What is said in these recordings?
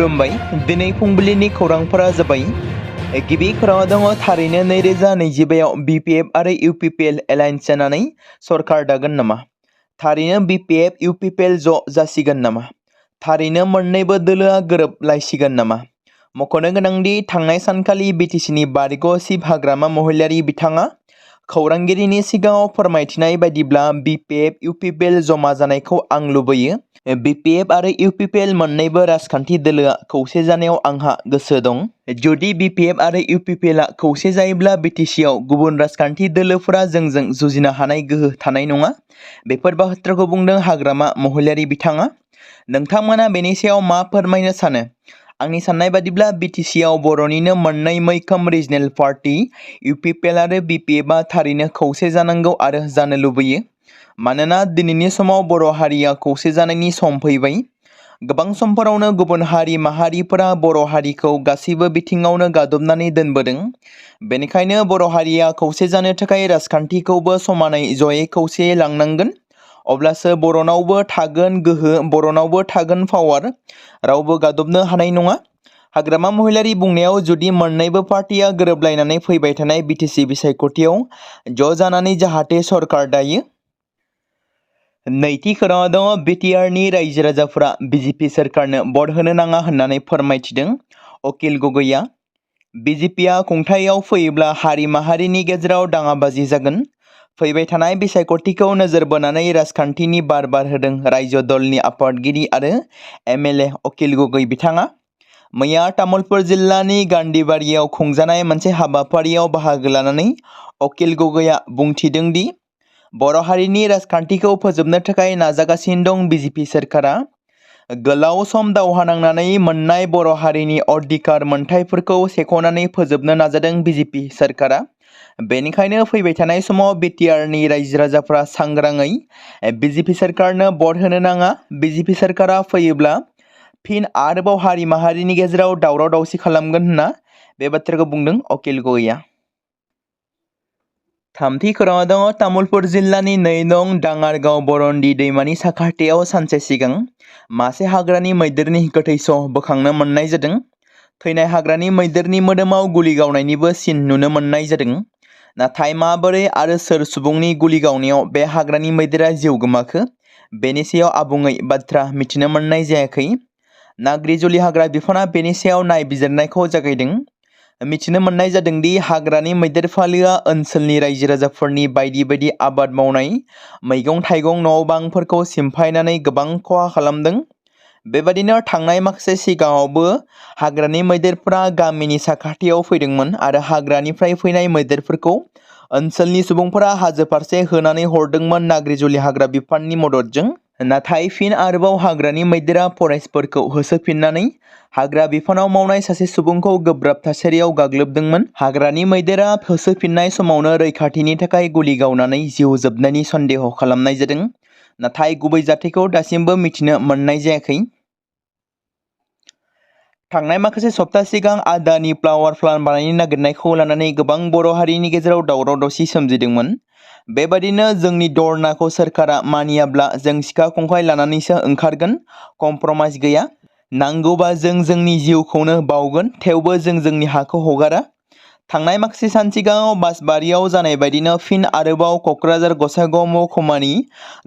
खुलुमबाय दिनै फुंबिलिनि खौरांफोरा जाबाय गिबि खौराङाव दङ थारैनो 2025 आव BPF आरो UPPL एलायन्स जानानै सरकार दागोन नामा थारैनो BPF UPPL ज' जासिगोन नामा थारैनो मोन्नैबो दोलोआ गोरोबलायसिगोन नामा मख'नो गोनांदि थांनाय सानखालि BTCनि बारग' चिफ हाग्रामा महिलारि बिथाङा खौरांगिरिनि सिगाङाव फोरमायथिनाय बायदिब्ला BPF UPPL जमा जानायखौ आं लुबैयो BPF आरो UPPL मोन्नैबो राजखान्थि दोलोआ खौसे जानायाव आंहा गोसो दं जुदि BPF आरो UPPL आ खौसे जायोब्ला BTC आव गुबुन राजखान्थि दोलोफोरा जोंजों जुजिनो हानाय गोहो थानाय नङा बेफोर बाथ्राखौ बुंदों हाग्रामा महिलारि बिथाङा नोंथांमोना बेनि सायाव मा फोरमायनो सानो आंनि साननाय बादिब्ला BTC आव बर'निनो मोन्नै मैखोम रिजनेल पार्टी UPPL आरो BPF आ थारैनो खौसे जानांगौ आरो जानो लुबैयो मानोना दिनैनि समाव बर' हारिया खौसे जानायनि सम फैबाय गोबां समफोरावनो गुबुन हारि माहारिफोरा बर' हारिखौ गासैबो बिथिङावनो गादबनानै दोनबोदों बेनिखायनो बर' हारिया खौसे जानो थाखाय राजखान्थिखौबो समानै जयै खौसेयै लांनांगोन अब्लासो बर'नावबो थागोन गोहो बर'नावबो थागोन पावार रावबो गादबनो हानाय नङा हाग्रामा महिलारि बुंनायाव जुदि मोन्नैबो पार्टिया गोरोबलायनानै फैबाय थानाय BTC बिसायख'थियाव ज' जानानै जाहाथे सरकार दायो नैथि खौराङाव दङ BTRनि रायजो राजाफोरा BJP सोरखारनो भट होनो नाङा होननानै फोरमायथिदों अकिल गगैआ BJPआ खुंथायाव फैयोब्ला हारि माहारिनि गेजेराव दाङाबाजि जागोन फैबाय थानाय बिसायख'थिखौ नोजोर बोनानै राजखान्थिनि बार होदों रायजो दलनि आफादगिरि आरो MLA अकिल गगै बिथाङा मैया तामुलपुर जिल्लानि गान्धीबारियाव खुंजानाय मोनसे हाबाफारियाव बाहागो लानानै अकिल गगैआ बुंथिदों दि बर' हारिनि राजखान्थिखौ फोजोबनो थाखाय नाजागासिनो दं BJP सोरखारा गोलाव सम दावहा नांनानै मोननाय बर' हारिनि अधिकार मोनथायफोरखौ सेख'नानै फोजोबनो नाजादों BJP सोरखारा बेनिखायनो फैबाय थानाय समाव BTRनि रायजो राजाफ्रा सांग्राङै BJP सोरखारनो भट होनो नाङा BJP सोरखारा फैयोब्ला फिन आरोबाव हारि माहारिनि गेजेराव दावराव दावसि खालामगोन होनना बे बाथ्राखौ बुंदों अकिल गगैआ थामथि खौराङाव दङ तामुलपुर जिल्लानि 2 नं दाङारगाव बरन्दि दैमानि साखाथियाव सानसे सिगां मासे हाग्रानि मैदेरनि गोथै सह बोखांनो मोननाय जादों थैनाय हाग्रानि मैदेरनि मोदोमाव गुलि गावनायनिबो सिन नुनो मोननाय जादों नाथाय माबोरै आरो सोर सुबुंनि गुलि गावनायाव बे हाग्रानि मैदेरा जिउ गोमाखो बेनि सायाव आबुङै बाथ्रा मिथिनो मोननाय जायाखै नाग्रिजुलि हाग्रा बिफाना बेनि सायाव नायबिजिरनायखौ जागायदों मिथिनो मोननाय जादों दि हाग्रानि मैदेर फालोआ ओनसोलनि रायजो राजाफोरनि बायदि आबाद मावनाय मैगं थाइगं न' बांफोरखौ सिमफायनानै गोबां खहा खालामदों बेबादिनो थांनाय माखासे सिगाङावबो हाग्रानि मैदेरफोरा गामिनि साखाथियाव फैदोंमोन आरो हाग्रानिफ्राय फैनाय मैदेरफोरखौ ओनसोलनि सुबुंफोरा हाजो फारसे होनानै हरदोंमोन नाग्रिजुलि हाग्रा बिफाननि मददजों नाथाय फिन आरोबाव हाग्रानि मैदेरा फरेस्टफोरखौ होसोफिननानै हाग्रा बिफानाव मावनाय सासे सुबुंखौ गोब्राब थासारियाव गाग्लोबदोंमोन हाग्रानि मैदेरा होसोफिननाय समावनो रैखाथिनि थाखाय गुलि गावनानै जिउ जोबनायनि सन्देह खालामनाय जादों नाथाय गुबै जाथायखौ दासिमबो मिथिनो मोननाय जायाखै थांनाय माखासे सप्ता सिगां आदानि फ्लावार प्लान्ट बानायनो नागिरनायखौ लानानै गोबां बर' हारिनि गेजेराव दावराव दावसि सोमजिदोंमोन बेबादिनो जोंनि धरनाखौ सोरखारा मानियाब्ला जों सिखा खंखाइ लानानैसो ओंखारगोन कमप्रमाइज गैया नांगौबा जों जोंनि जिउखौनो बावगोन थेवबो जों जोंनि हाखौ हगारा थांनाय माखासे सान सिगाङाव बासबारियाव जानाय बायदिनो फिन आरोबाव क'क्राझार गसाइगाव महकुमानि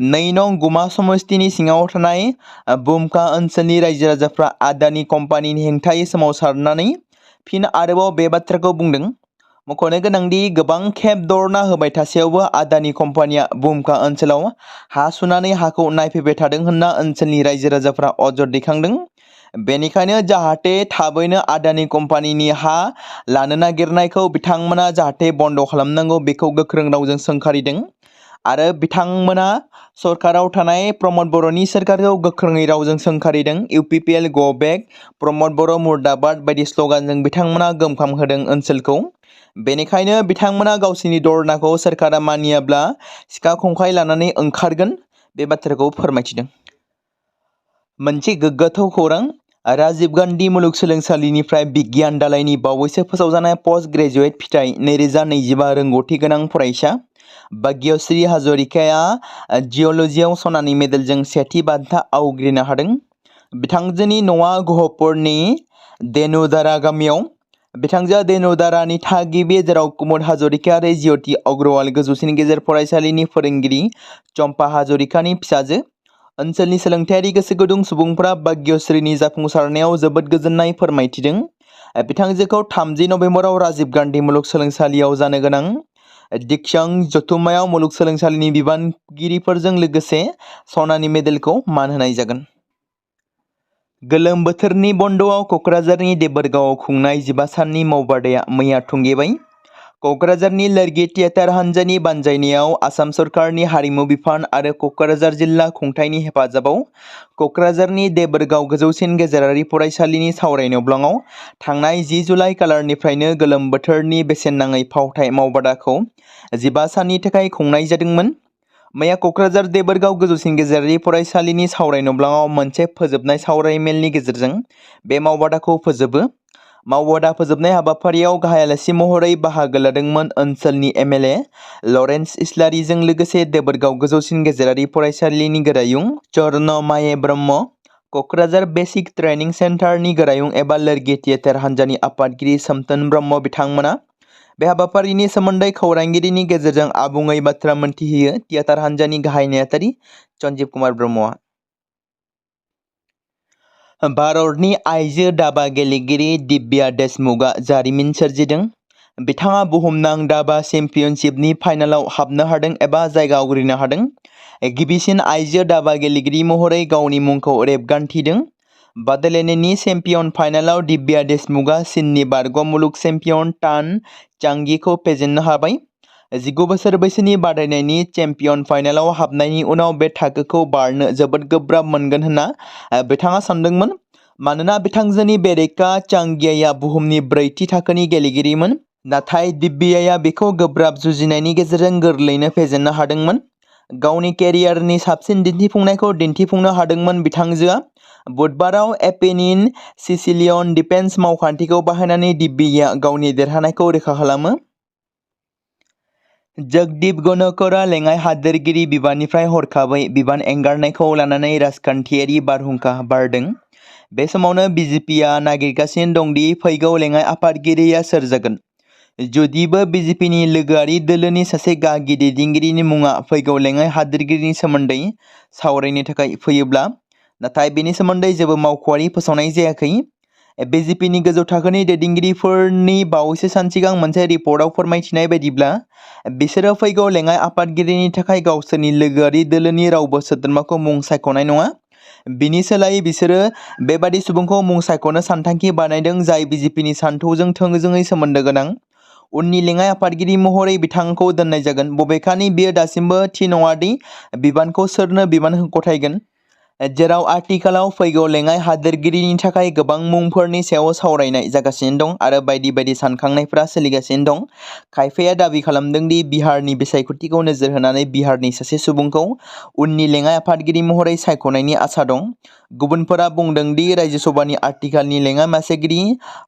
2 नं गुमा समस्तिनि सिङाव थानाय बुमका ओनसोलनि रायजो राजाफ्रा आदानि कम्पानिनि हेंथायै सोमावसारनानै फिन आरोबाव बे बाथ्राखौ बुंदों मख'नो गोनांदि गोबां खेब धरना होबाय थासेयावबो आदानि कम्पानिया बुमका ओनसोलाव हा सुनानै हाखौ नायफैबाय थादों होनना ओनसोलनि रायजो राजाफ्रा अजद दैखांदों बेनिखायनो जाहाथे थाबैनो आदानि कम्पानिनि हा लानो नागिरनायखौ बिथांमोना जाहाथे बन्द खालामनांगौ बेखौ गोख्रों रावजों सोंखारिदों आरो बिथांमोना सरकाराव थानाय प्रमद बर'नि सोरखारखौ गोख्रोङै रावजों सोंखारिदों UPPL गो बेक प्रमद बर' मुर्दाबाद बायदि स्लगानजों बिथांमोना गोमखांहोदों ओनसोलखौ बेनिखायनो बिथांमोना गावसिनि धरनाखौ सोरखारा मानियाब्ला सिखा खंखाइ लानानै ओंखारगोन बे बाथ्राखौ फोरमायथिदों मोनसे गोग्गाथाव खौरां राजीव गान्धी मुलुगसोलोंसालिनिफ्राय बिगियान दालायनि बावैसो फोसावजानाय पोस्ट ग्रेजुएट फिथाइ 2025 रोंगौथि गोनां फरायसा भाग्यश्री हाजरिकाया जिअलजियाव सनानि मेडेलजों सेथि बान्था आवग्रिनो हादों बिथांजोनि न'आ गहपुरनि देनुदारा गामियाव। बिथांजोआ देनुदारानि थागिबि, जेराव कुमुद हाजरिका आरो ज्योति अग्रवाल गोजौसिन गेजेर फरायसालिनि फोरोंगिरि चम्पा हाजरिकानि फिसाजो। ओनसोलनि सोलोंथायारि गोसो गुदुं सुबुंफोरा भाग्यश्रीनि जाफुंसारनायाव जोबोद गोजोननाय फोरमायथिदों। बिथांजोखौ 30 नभेम्बराव राजीव गान्धी मुलुगसोलोंसालियाव जानो गोनां दीक्षां जथुम्मायाव मुलुगसोलोंसालिनि बिबानगिरिफोरजों लोगोसे सनानि मेडेलखौ मान होनाय जागोन। गोलोम बोथोरनि बन्द'आव क'क्राझारनि देबोरगावआव खुंनाय 15 साननि मावबादाया मैया थुंगेबाय। क'क्राझारनि लोरगि थियेटार हान्जानि बानजायनायाव आसाम सरकारनि हारिमु बिफान आरो क'क्राझार जिल्ला खुंथायनि हेफाजाबाव क'क्राझारनि देबोरगाव गोजौसिन गेजेरारि फरायसालिनि सावराय नब्लाङाव थांनाय 10 जुलाइ खालारनिफ्रायनो गोलोम बोथोरनि बेसेन नाङै फावथाय मावबादाखौ 15 साननि थाखाय खुंनाय जादोंमोन। मैया क'क्राझार देबोरगाव गोजौसिन गेजेरारि फरायसालिनि सावराय नब्लाङाव मोनसे फोजोबनाय सावरायमेलनि गेजेरजों बे मावबादाखौ फोजोबो। मावबादा फोजोबनाय हाबाफारियाव गाहाय आलासि महरै बाहागो लादोंमोन ओनसोलनि एमएलए लरेन्स इस्लारिजों लोगोसे देबोरगाव गोजौसिन गेजेरारि फरायसालिनि गोरायुं चरणमाये ब्रह्म, क'क्राझार बेसिक ट्रेनिं सेन्टारनि गोरायुं एबा लोरगि थियेटार हान्जानि आफादगिरि सोमथोन ब्रह्म बिथांमोना। बे हाबाफारिनि सोमोन्दै खौरांगिरिनि गेजेरजों आबुङै बाथ्रा मोनथिहोयो थियेटार हान्जानि गाहाय नेहाथारि सन्जीब कुमार ब्रह्मआ। भारतनि आइजो दाबा गेलेगिरि दिव्या देशमुखआ जारिमिन सोरजिदों। बिथाङा बुहुमनां दाबा चेम्पियनशिपनि फाइनालाव हाबनो हादों एबा जायगा आवग्रिनो हादों। गिबिसिन आइजो दाबा गेलेगिरि महरै गावनि मुंखौ रेबगान्थिदों। बादायलायनायनि चेम्पियन फाइनालाव दिव्या देशमुखआ चीननि बारग' मुलुग चेम्पियन टान चांगिखौ फेजेननो हाबाय। 19 बोसोर बैसोनि बादायनायनि चेम्पियन फाइनालाव हाबनायनि उनाव बे थाखोखौ बारनो जोबोद गोब्राब मोनगोन होनना बिथाङा सानदोंमोन, मानोना बिथांजोनि बेरेखा चांगिया बुहुमनि 4थि थाखोनि गेलेगिरिमोन। नाथाय दिव्याया बेखौ गोब्राब जुजिनायनि गेजेरजों गोरलैयैनो फेजेननो हादोंमोन। गावनि केरियारनि साबसिन दिन्थिफुंनायखौ दिन्थिफुंनो हादोंमोन बिथांजोआ। बुधबाराव एपेनिन सिसिलियन डिफेन्स मावखान्थिखौ बाहायनानै दिव्याया गावनि देरहानायखौ रोखा खालामो। जगदीप गणकरआ लेङाइ हादोरगिरि बिबाननिफ्राय हरखाबै बिबान एंगारनायखौ लानानै राजखान्थियारि बारहुंखा बारदों। बे समावनो बिजेपिआ नागिरगासिनो दं दि फैगौ लेङाइ आफादगिरिया सोर जागोन। जुदिबो बिजेपिनि लोगोआरि दोलोनि सासे गागि दैदेनगिरिनि मुङा फैगौ लेङाइ हादोरगिरिनि सोमोन्दै सावरायनो थाखाय फैयोब्ला, नाथाय बेनि सोमोन्दै जेबो मावख'आरि फोसावनाय जायाखै। बिजेपिनि गोजौ थाखोनि दैदेनगिरिफोरनि बावैसो सान सिगां मोनसे रिपर्टआव फोरमायथिनाय बायदिब्ला, बिसोरो फैगौ लेङाइ आफादगिरिनि थाखाय गावसोरनि लोगोआरि दोलोनि रावबो सोद्रोमाखौ मुं सायख'नाय नङा। बिनि सोलायै बिसोरो बेबादि सुबुंखौ मुं सायख'नो सानथांखि बानायदों जाय बिजेपिनि सानथौजों थोंजोङै सोमोन्दो गोनां। उननि लेङाइ आफादगिरि महरै बिथांखौ दोननाय जागोन, बबेखानि बेयो दासिमबो थि नङा दि बिबानखौ सोरनो बिबान गथायगोन। जेराव आथिखालाव फैगौ लेङाइ हादोरगिरिनि थाखाय गोबां मुंफोरनि सायाव सावरायनाय जागासिनो दं आरो बायदि बायदि सानखांनायफोरा सोलिगासिनो दं। खायफाया दाबि खालामदों दि बिहारनि बिसायख'थिखौ नोजोर होनानै बिहारनि सासे सुबुंखौ उननि लेङाइ आफादगिरि महरै सायख'नायनि आसा दं। गुबुनफोरा बुंदों दि रायजो सभानि आथिखालनि लेङाइ मासिगिरि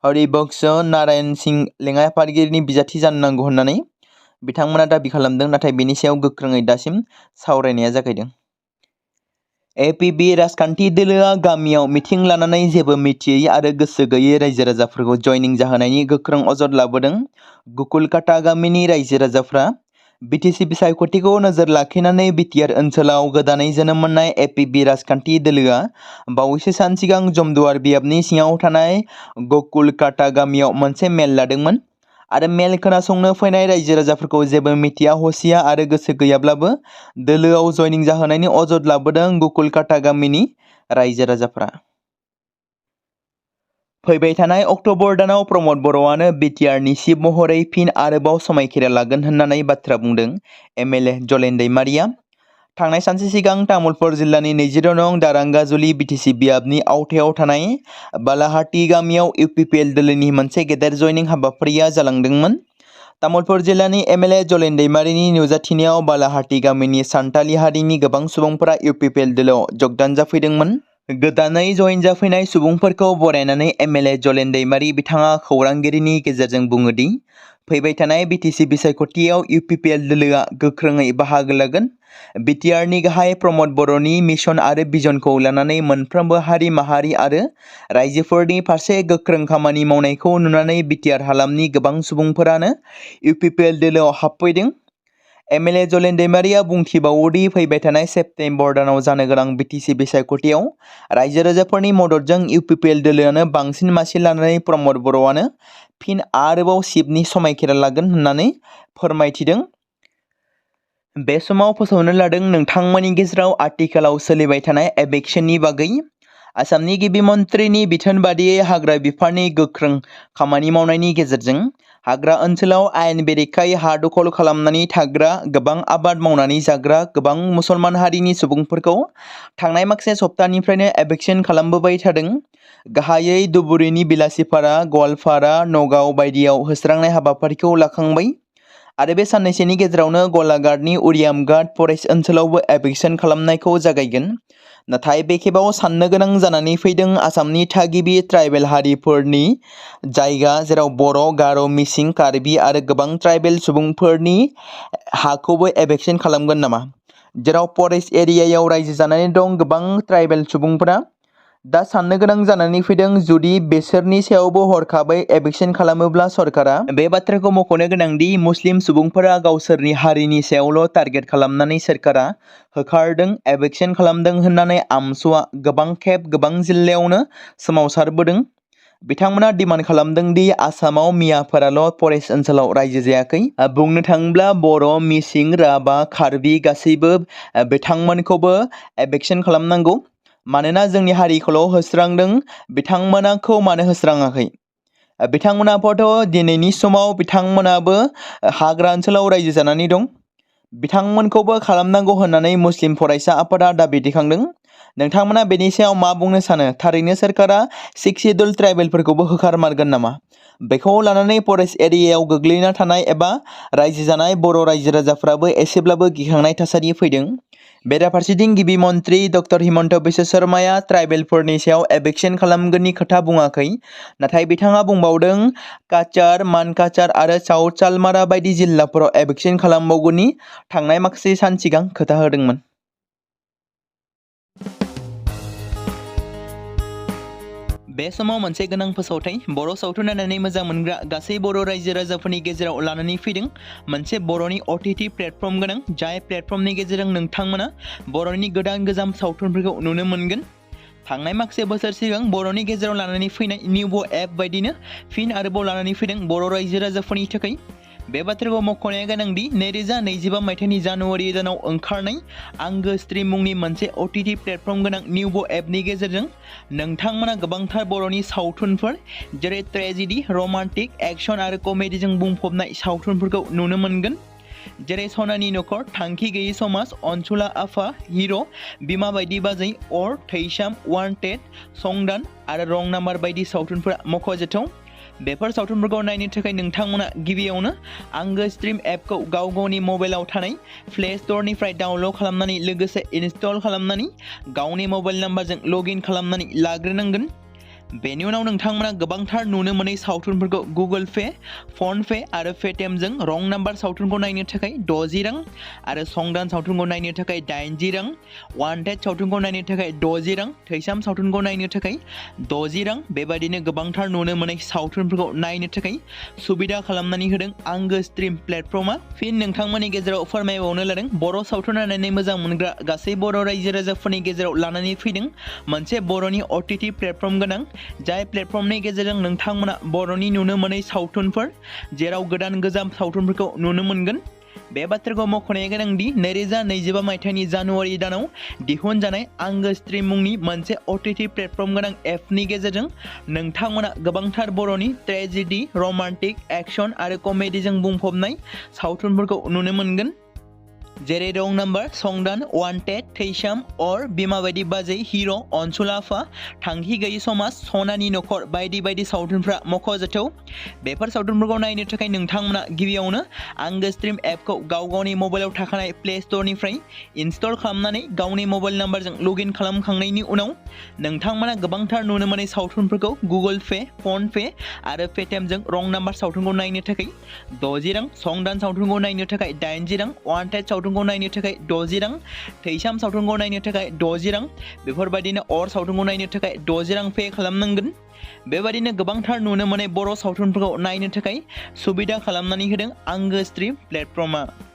हरिबंश नारायण सिंह लेङाइ आफादगिरिनि बिजाथि जानो नांगौ होननानै बिथांमोना दाबि खालामदों, नाथाय बेनि सायाव गोख्रोङै दासिम सावरायनाया जागायदों। एपिबि राजखान्थि दोलोआ गामियाव मिटिं लानानै जेबो मिथियै आरो गोसो गैयै रायजो राजाफोरखौ जयनिं जाहोनायनि गोख्रों अजद लाबोदों। गुकुलकाटा गामिनि रायजो राजाफ्रा बिटिसि बिसायख'थिखौ नोजोर लाखिनानै बिटिआर ओनसोलाव गोदानै जोनोम मोननाय एपिबि राजखान्थि दोलोआ बावैसो सान सिगां जमदुवार बियाबनि सिङाव थानाय गकुलकाटा गामियाव मोनसे मेल लादोंमोन आरो मेल खोनासंनो फैनाय रायजो राजाफोरखौ जेबो मिथिया हसिया आरो गोसो गैयाब्लाबो दोलोआव जयनिं जाहोनायनि अजद लाबोदों गुकुलकाटा गामिनि रायजो राजाफोरा। फैबाय थानाय अक्ट'बर दानाव प्रमद बर'आनो बिटिआरनि चिफ महरै फिन आरोबाव समायखिरा लागोन होननानै बाथ्रा बुंदों एमएलए जलेन दैमारिया। थांनाय सानसे सिगां तामुलपुर जिल्लानि 22 नं दारांगाजुलि बिटिसि बियाबनि आवथायाव थानाय बालाहाटी गामियाव इउपिपिएल दोलोनि मोनसे गेदेर जयनिं हाबाफारिया जालांदोंमोन। तामुलपुर जिल्लानि एमएलए जलेन दैमारिनि नुजाथिनायाव बालाहाटी गामिनि सान्थालि हारिनि गोबां सुबुंफोरा इउपिपिएल दोलोआव जगदान जाफैदोंमोन। गोदानै जयेन जाफैनाय सुबुंफोरखौ बरायनानै एमएलए जलेन दैमारि बिथाङा खौरांगिरिनि गेजेरजों बुङो दि फैबाय थानाय बिटिसि बिसायख'थियाव इउपिपिएल दोलोआ गोख्रोङै बाहागो लागोन। बिटिआरनि गाहाय प्रमद बर'नि मिशन आरो भिजनखौ लानानै मोनफ्रोमबो हारि माहारि आरो रायजोफोरनि फारसे गोख्रों खामानि मावनायखौ नुनानै बिटिआर हालामनि गोबां सुबुंफोरानो इउपिपिएल दोलोआव हाबफैदों। एमएलए जलेन दैमारिया बुंथिबावोदि फैबाय थानाय सेप्तेम्बर दानाव जानो गोनां बिटिसि बिसायख'थियाव रायजो राजाफोरनि मददजों इउपिपिएल दोलोआनो बांसिन मासि लानानै प्रमद बर'आनो फिन आरोबाव सिटनि समायखिरा लागोन होननानै फोरमायथिदों। बे समाव फोसावनो लादों नोंथांमोननि गेजेराव आथिखालाव सोलिबाय थानाय एभिक्शननि बागै। आसामनि गिबि मन्थ्रिनि बिथोन बादियै हाग्रा बिफाननि गोख्रों खामानि मावनायनि गेजेरजों हाग्रा ओनसोलाव आयेन बेरेखायै हा दखल खालामनानै थाग्रा गोबां आबाद मावनानै जाग्रा गोबां मुसलमान हारिनि सुबुंफोरखौ थांनाय माखासे सप्तानिफ्रायनो एभिक्शन खालामबोबाय थादों। गाहायै धुबुरीनि बिलासिपारा, गवालपारा, नगाव बायदियाव होस्रांनाय हाबाफारिखौ लाखांबाय आरो बे साननैसोनि गेजेरावनो गलाघाटनि उरियामघाट फरेस्ट ओनसोलावबो एभिक्शन खालामनायखौ जागायगोन। नाथाय बे खेबाव साननो गोनां जानानै फैदों आसामनि थागिबि ट्राइबेल हारिफोरनि जायगा जेराव बर', गार', मिसिं, कार्बि आरो गोबां ट्राइबेल सुबुंफोरनि हाखौबो एभिक्शन खालामगोन नामा? जेराव फरेस्ट एरियायाव रायजो जानानै दं गोबां ट्राइबेल सुबुंफोरा दा साननो गोनां जानानै फैदों जुदि बेसोरनि सायावबो हरखाबै एभिक्शन खालामोब्ला सरकारा बे बाथ्राखौ मख'नो गोनांदि मुस्लिम सुबुंफोरा गावसोरनि हारिनि सायावल' टारगेट खालामनानै सरकारा होखारदों, एभिक्शन खालामदों होननानै आमसुआ गोबां खेब गोबां जिल्लायावनो सोमावसारबोदों। बिथांमोना डिमान्ड खालामदों दि आसामाव मियाफोराल' फरेस्ट ओनसोलाव रायजो जायाखै। बुंनो थाङोब्ला बर', मिसिं, राभा, कार्बि गासैबो बिथांमोनखौबो एभिक्शन खालामनांगौ। मानोना जोंनि हारिखौल' होस्रांदों, बिथांमोनाखौ मानो होस्राङाखै? बिथांमोनाबोथ' दिनैनि समाव बिथांमोनाबो हाग्रा ओनसोलाव रायजो जानानै दं। बिथांमोनखौबो खालामनांगौ होननानै मुस्लिम फरायसा आफादा दाबि दैखांदों। नोंथांमोना बेनि सायाव मा बुंनो सानो? थारैनो सोरखारा 6 सिड्युल ट्राइबेलफोरखौबो होखारमारगोन नामा? बेखौ लानानै फरेस्ट एरियायाव गोग्लैना थानाय एबा रायजो जानाय बर' रायजो राजाफ्राबो एसेब्लाबो गिखांनाय थासारि फैदों। बेराफारसेथिं गिबि मन्थ्रि डक्टर हिमन्त बिश्व शर्माया ट्राइबेलफोरनि सायाव एभिक्शन खालामगोननि खोथा बुङाखै। नाथाय बिथाङा बुंबावदों काचार, मानकाचार आरो साउथ सालमारा बायदि जिल्लाफोराव एभिक्शन खालामबावगोननि थांनाय माखासे सान सिगां खोथा होदोंमोन। बे समाव मोनसे गोनां फोसावथाय बर' सावथुन नायनानै मोजां मोनग्रा गासै बर' रायजो राजाफोरनि गेजेराव लानानै फैदों मोनसे बर'नि OTT प्लेटफर्म गोनां, जाय प्लेटफर्मनि गेजेरजों नोंथांमोना बर'नि गोदान गोजाम सावथुनफोरखौ नुनो मोनगोन। थांनाय माखासे बोसोर सिगां बर'नि गेजेराव लानानै फैनाय निउबो एप बायदिनो फिन आरोबाव लानानै फैदों बर' रायजो राजाफोरनि थाखाय। बे बाथ्राखौ मख'नाया गोनांदि 2025 मायथाइनि जानुवारि दानाव ओंखारनाय आंगो स्ट्रिम मुंनि मोनसे OTT प्लेटफर्म गोनां निउबो एपनि गेजेरजों नोंथांमोना गोबांथार बर'नि सावथुनफोर जेरै ट्रेजेडि, रमान्टिक, एक्शन आरो कमेडिजों बुंफबनाय सावथुनफोरखौ नुनो मोनगोन। जेरै सनानि नखर, थांखि गैयै समाज, अनसुला आफा, हिर', बिमा बायदि बाजै, अर, थैसाम, वान्टेड, संदान आरो रं नाम्बार बायदि सावथुनफोरा मख'जाथाव। बेफोर सावथुनफोरखौ नायनो थाखाय नोंथांमोना गिबियावनो आंगो स्ट्रिम एपखौ गाव गावनि मबाइलाव थानाय प्ले स्ट'रनिफ्राय डाउनल'ड खालामनानै लोगोसे इनस्टल खालामनानै गावनि मबाइल नाम्बारजों लगइन खालामनानै लाग्रोनांगोन। बेनि उनाव नोंथांमोना गोबांथार नुनो मोनै सावथुनफोरखौ गुगोल पे, फन पे आरो पेटिएमजों रं नाम्बार सावथुनखौ नायनो थाखाय 60 रां आरो संदान सावथुनखौ नायनो थाखाय 80 रां, वान्टेड सावथुनखौ नायनो थाखाय 60 रां, थैसाम सावथुनखौ नायनो थाखाय 60 रां बेबायदिनो गोबांथार नुनो मोनै सावथुनफोरखौ नायनो थाखाय सुबिदा खालामनानै होदों आंगो स्ट्रिम प्लेटफर्मा। फिन नोंथांमोननि गेजेराव फोरमायबावनो लादों बर' सावथुन नायनानै मोजां मोनग्रा गासै बर' रायजो राजाफोरनि गेजेराव लानानै फैदों मोनसे बर'नि OTT प्लेटफर्म गोनां, जाय प्लेटफर्मनि गेजेरजों नोंथांमोना बर'नि नुनो मोनै सावथुनफोर जेराव गोदान गोजाम सावथुनफोरखौ नुनो मोनगोन। बे बाथ्राखौ मख'नाया गोनांदि 2025 मायथाइनि जानुवारि दानाव दिहुनजानाय आंगो स्ट्रिम मुंनि मोनसे OTT प्लेटफर्म गोनां एपनि गेजेरजों नोंथांमोना गोबांथार बर'नि ट्रेजेडि, रमान्टिक, एक्शन आरो कमेडिजों बुंफबनाय सावथुनफोरखौ नुनो मोनगोन। जेरै रं नाम्बार, संदान, वान्टेड, थैसाम, अर, बिमा बायदि बाजै, हिर', अनसुलाफा, थांखि गैयि समाज, सनानि नखर बायदि बायदि सावथुनफ्रा मख'जाथाव। बेफोर सावथुनफोरखौ नायनो थाखाय नोंथांमोना गिबियावनो आंगो स्ट्रिम एपखौ गावनि मबाइलाव थाखानाय प्ले स्ट'रनिफ्राय इनस्टल खालामनानै गावनि मबाइल नाम्बारजों लगइन खालामखांनायनि उनाव नोंथांमोना गोबांथार नुनो मोनै सावथुनफोरखौ गुगोल पे, फन पे आरो पेटिएमजों रं नाम्बार सावथुनखौ नायनो थाखाय 60 रां, संदान सावथुनखौ नायनो थाखाय 80 रां, वान्टेड सावथुनखौ नायनो थाखाय 60 रां, थैसाम सावथुनखौ नायनो थाखाय 60 रां, बेफोरबायदिनो अर सावथुनखौ नायनो थाखाय 60 रां पे खालामनांगोन। बेबायदिनो गोबांथार नुनो मोनै बर' सावथुनफोरखौ नायनो थाखाय सुबिदा खालामनानै होदों आंगो स्ट्रिम प्लेटफर्मआ।